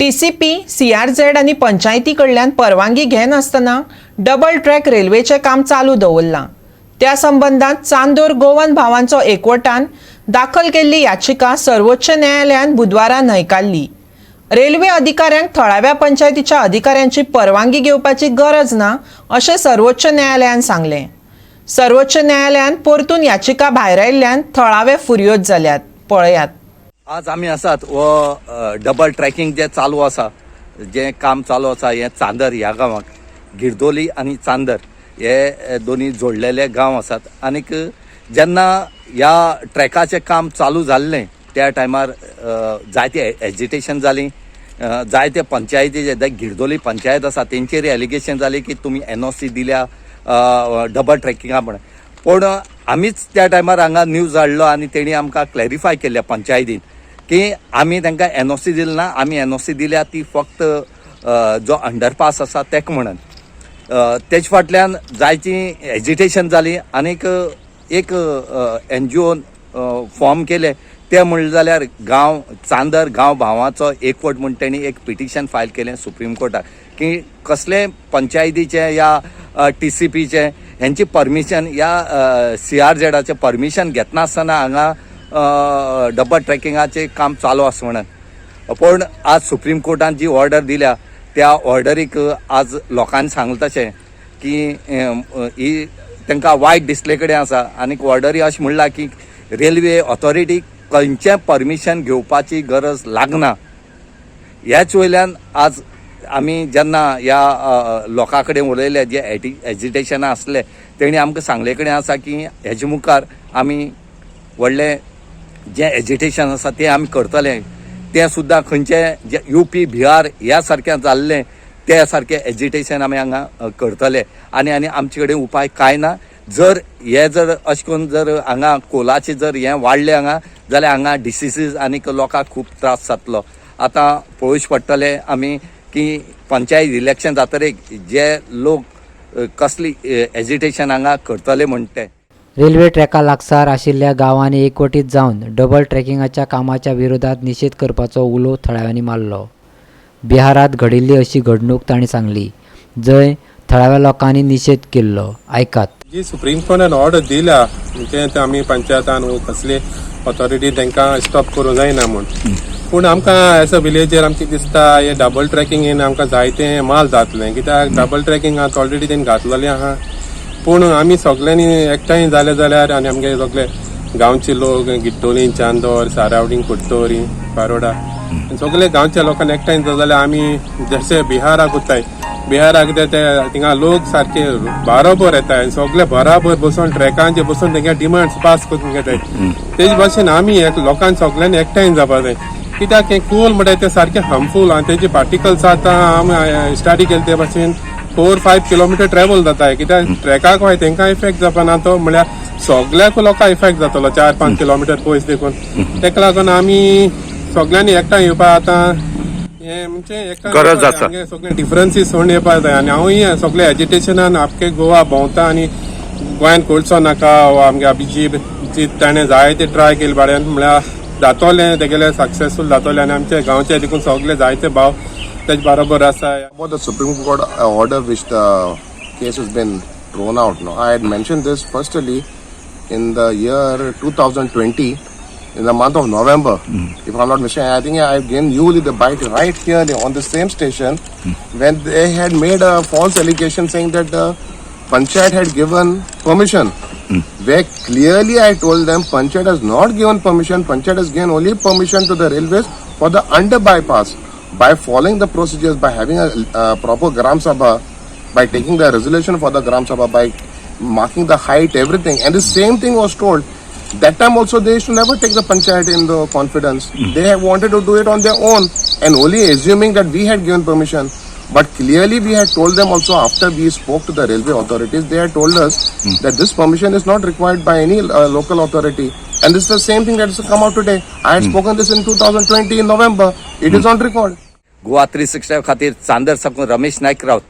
TCP, CRZ आनी पंचायती कडल्यान परवानगी घेनासतना डबल ट्रॅक रेल्वेचें काम चालू दवरलां. त्या संबंदांत चांदोर गोवन भावांचो एकवटान दाखल केल्ली याचिका सर्वोच्च न्यायालयान बुधवारा न्हयकारली. रेल्वे अधिकाऱ्यांक थळाव्या पंचायतीच्या अधिकाऱ्यांची परवानगी घेवपाची गरज ना, अशें सर्वोच्च न्यायालयान सांगलें. सर्वोच्च न्यायालयान परतून याचिका भायरायल्ल्यान थळावे फुर्योज जाल्यात. पळयात. आज आमी आसात हो डबल ट्रॅकिंग जें चालू आसा, जें काम चालू आसा, हें चांदर ह्या गांवाक, गिरदोली आनी चांदर हे दोनी जोडलेले गांव आसात. आनीक जेन्ना ह्या ट्रॅकाचें काम चालू जाल्लें, त्या टायमार जायते एजिटेशन जालीं. जायते पंचायतीचे, जे गिरदोली पंचायत आसा, तेंचेर एलिगेशन जालें की तुमी एनओसी दिल्या डबल ट्रॅकिंगा म्हण. पूण आमीच त्या टायमार हांगा न्यूज हाडलो आनी तेणी आमकां क्लॅरिफाय केल्लें पंचायतीन की आमी तांकां एनओसी दिली ना, आमी एनओसी दिल्या ती फक्त जो अंडरपास आसा तेका म्हणून. तेज फाटल्यान जायती एजिटेशन जाली आनीक एक एनजीओन फॉर्म केले. ते म्हणलें जाल्यार गांव चांदर गांव भावाचो एकवट म्हूण तेणी एक पिटिशन फायल केलें सुप्रीम कोर्टाक की कसले पंचायतीचें या टीसीपीचें हेंची परमिशन या सीआरझेडाचें परमिशन घेतनासतना हांगा डबल ट्रॅकिंगाचें काम चालू आसा म्हणून. पूण आज सुप्रीम कोर्टान जी ऑर्डर दिल्या, त्या ऑर्डरीक आज लोकांनी सांगलें तशें की ही तांकां वायट दिसले कडेन आसा. आनीक ऑर्डरी अशें म्हणलां की रेल्वे ऑथॉरिटीक खंयचें परमिशन घेवपाची गरज लागना. ह्याच वयल्यान आज आमी जेन्ना ह्या लोकां कडेन उलयले, जे एजिटेशनां आसले, तेणी आमकां सांगले कडेन आसा की हेजे मुखार आमी व्हडलें जें एजिटेशन आसा तें आमी करतले. तें सुद्दां खंयचे जे युपी, बिहार ह्या सारकें जाल्लें, ते सारकें एजिटेशन आमी हांगा करतले. आनी आमचे कडेन उपाय कांय ना. जर हे जर अशें करून जर हांगा कोलाचें जर हें वाडलें हांगा जाल्यार हांगा डिसिसीस आनीक लोकांक खूब त्रास जातलो. आतां पळोवचें पडटलें आमी की पंचायत इलेक्शन जातरीक जे लोक कसली एजिटेशन हांगा करतले म्हण ते. रेल्वे ट्रॅका लागसार आशिल्ल्या गांवांनी एकवटीत जावन डबल ट्रॅकिंगाच्या कामाच्या विरोधात निशेध करपाचो उलो थळाव्यांनी मारलो. बिहारात घडिल्ली अशी घडणूक तांणी सांगली, जंय थळाव्या लोकांनी निशेध केल्लो. आयकात. जी सुप्रीम कोर्टान ऑर्डर दिल्या, म्हणजे ते आमी पंचायतान वो कसले ऑथॉरिटी तांकां स्टॉप करूं जायना म्हूण. पूण आमकां एज अ विलेजर आमकां दिसता, हे डबल ट्रॅकिंग येवन आमकां जायतें माल जातलें, कित्याक डबल ट्रॅकिंग आतां ऑलरेडी तेणी घातलेलें आहा. पूण आमी सगल्यांनी एकठांय जाले जाल्यार आनी आमगे सगळे गांवचे लोक, गिट्टोली, चांदोर, सारावडी, कुडतोरी, पारोडा, सगळे गांवच्या लोकांनी एकठांय जाले जाल्यार आमी जशे बिहाराक वताय, बिहाराक ते थिंगा लोक सारके बरोबर येताय, सगळे बराबर बसून ट्रॅकांचे बसून तेंगे डिमांड्स पास करून घेताय. तेज भाशेन आमी एक लोकांक सगळ्यांनी एकठांय जावपा जाय, कित्याक हें कोल म्हणटाय ते सारकें हार्मफूल आनी तेजे पार्टिकल्स आतां आमी स्टडी केले ते भाशेन 4-5 किलोमिटर ट्रॅवल जाता. कित्याक ट्रॅकाक हय तेंकां इफेक्ट जावपाना, तो म्हळ्यार सगळ्याक लोकांक इफेक्ट जातलो 4-5 किलोमिटर पयस. देखून तेका लागून आमी सगळ्यांनी एकठांय येवपा आतां हें म्हणजे एकठांय गरज येवपा जाय. आसा. आमगे सगळे डिफरन्सीस सोडून येवपा जाय. आनी हांवूय सगळे एजिटेशनान आमके गोवा भोंवता आनी गोंयान कोळसो नाका वा आमगे अभिजीत जी ताणें जायते ट्राय केले बाड्यान, म्हळ्यार जातोलें, तेगेले सक्सेसफूल जातोलें. आनी आमचे गांवचे देखून सगळे जायते भाव तेजे बरोबर आसा. About the Supreme Court order which the case has been thrown out now. I had mentioned this firstly in the year 2020, in the month of November. If I'm not mistaken, I think I given you the bite right here on the same station when they had made a false allegation saying that the panchayat had given permission. Where clearly I told them panchayat has not given permission, panchayat has given only permission to the railways for the under bypass. By following the procedures, by having a proper Gram Sabha, by taking the resolution for the Gram Sabha, by marking the height, everything. And the same thing was told. That time also they used to never take the panchayat in the confidence. They have wanted to do it on their own and only assuming that we had given permission. But clearly we had told them also, after we spoke to the railway authorities, they had told us that this permission is not required by any local authority. And this is the same thing that has come out today. I had spoken this in 2020 in November. It is on record. Goa 365 खातीर चांदर साकून रमेश नायक राऊत.